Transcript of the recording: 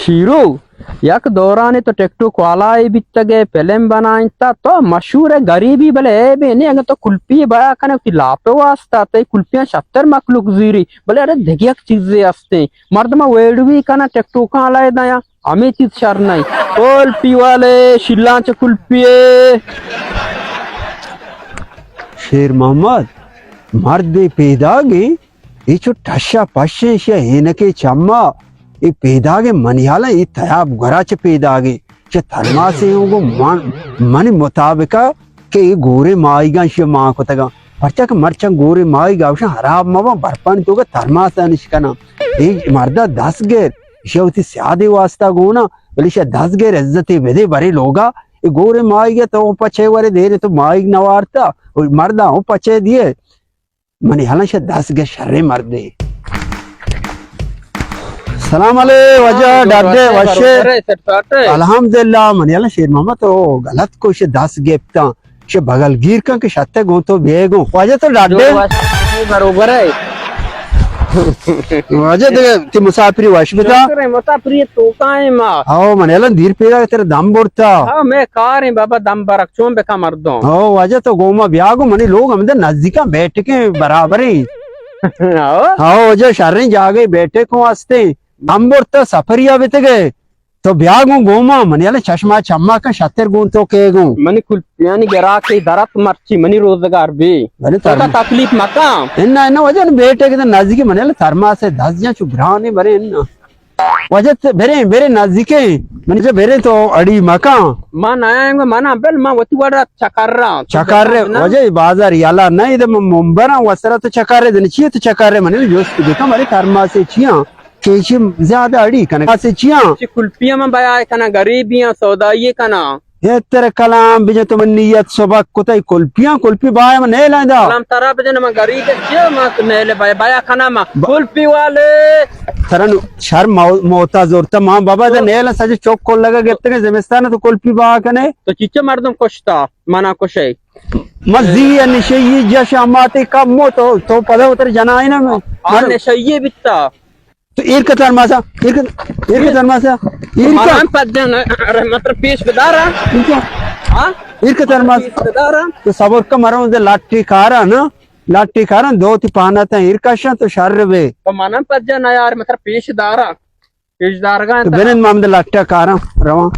شیرو، یک دورانے تو ٹک ٹوک والائے بیتگ ئے، فلم بنائینتا، تو مشہور ئے، غریبی بلے عیبے نہ، اگاں تو کلپی بیا کنے وتی لاپ ءِ واسطہ، تئی کلپیاں شتر مخلوق زیری، بلے اڑے دگہ یک چیزے ہستیں، مردماں ویڈیو کناں ٹک ٹوکاں الائے دیاں، ہمے چیز شر نہ انت۔ کلپی والے، شیلاں چہ کلپی ءَ۔ شیر محمد، مردے پیداگیں، اے چو ٹشا پشیں، شہ ہینکے چما، اے پیداگیں، منی حالا اے تیاب گورا چہ پیداگیں، چہ ترماسے ہوں گو من، منی مطابقا کہ اے گورے ماہیگاں شہ مان کتگاں، پرچا کہ مرچاں گورے ماہیگا اوشاں حراب مباں، برپانی توکا ترماسا نش کناں۔ اے مردا دست گر، شہ وتی سیادے واسطہ گونا، بلے شہ دست گر عزتے بدے برے لوگا، اے گورے ماہیگا تو پچے ورے دیرے تو ماہیگ نوارتا، او مردا او پچے دیے۔ منی حالاں شہ دست گے شریں مردے۔ سلام علیک واجہ، ڈاڈے وشے؟ الحمدللہ۔ منی حالاں شیر محمد تو غلط کو، شہ دست گپتاں، شہ بغل گیر کن کہ شتے گوں تو بیے گوں۔ واجہ تو ڈاڈے؟ بروبر ئے۔ واجہ دگہ تی مسافری وش بتا۔ مسافری توکا ایں ما۔ ہاو، منی حالاں دیر پیدا تیرا دم برتا۔ ہاں، مئے کار ایں بابا، دم برگ چون بکا مردم۔ ہاو واجہ تو گوما بیا گو، منی لوگ ہمدے نزدیکاں بیٹھکیں برابریں۔ ہاو۔ ہاو واجہ شریں جاگہے بیٹھکوں ہستیں۔ دم برتا سفریا بیتگے۔ تو بیا گوں گوما، منی حالا چشما چما کن شتر گوں تو کے گوں۔ منی کلپیانی گراکے درت مرچی، منی روزگار بی۔ بلے تو تر- تکلیف مکن۔ انا انا واجہ بیٹھک نزدیک، منی حالا ترماسے دست جاں چو گرانے برے انا۔ واجہ ت-، بریں، بریں نزدیکیں۔ من جا بریں تو اڑی مکان۔ من آیاں گو منا بل، من وتی وڑا چکر را۔ چکر رے، واجہ بازار یلا نہ، ادا من منبراں وسرا تو چکر رے، دن چیے تو چکر رے، من جست بکن، بلے ترماسے چیاں؟ کہ چی زیادہ اڑی کنے؟ ترماسے چیاں؟ چی کلپیاں من بیا کنا، غریبیاں، سودائی کنا۔ اے تر کلام بجن تو من نیت سبک کتئی کلپیاں، کلپی بایا من نیلائیں دا۔ کلام ترا بجن من غریب چیا، من نیل بایا، بایا کنا من۔ ب-، کلپی والے۔ ترا نو شر مو-، موتا زورتا مان بابا، دا تو نیل سج چوک کل لگا گپتگے زمستان تو کلپی با کنے۔ تو چیچے مردم کشتا، منا کشے۔ مزی نشئی جش اماتے کم مو تو، تو پدا اتر جنائے نا۔ آ من نشئی بیتا۔ تو ایر کتر ماسا، ایر کتر، ایر کتر ماسا، ایر کتر۔ منا پجن، ارے مطلب پیش بدارا۔ ایر کتر ماسا۔ پیش بدارا۔ تو صبر کا مرا دے لاٹھی کارا نا، لاٹھی کارا دو تی پانا تا ایر کشا تو شر بے۔ تو منا پجن یار، مطلب پیش دارا۔ پیش دارگا تو بنند مام دے لاٹھا کارا رواں۔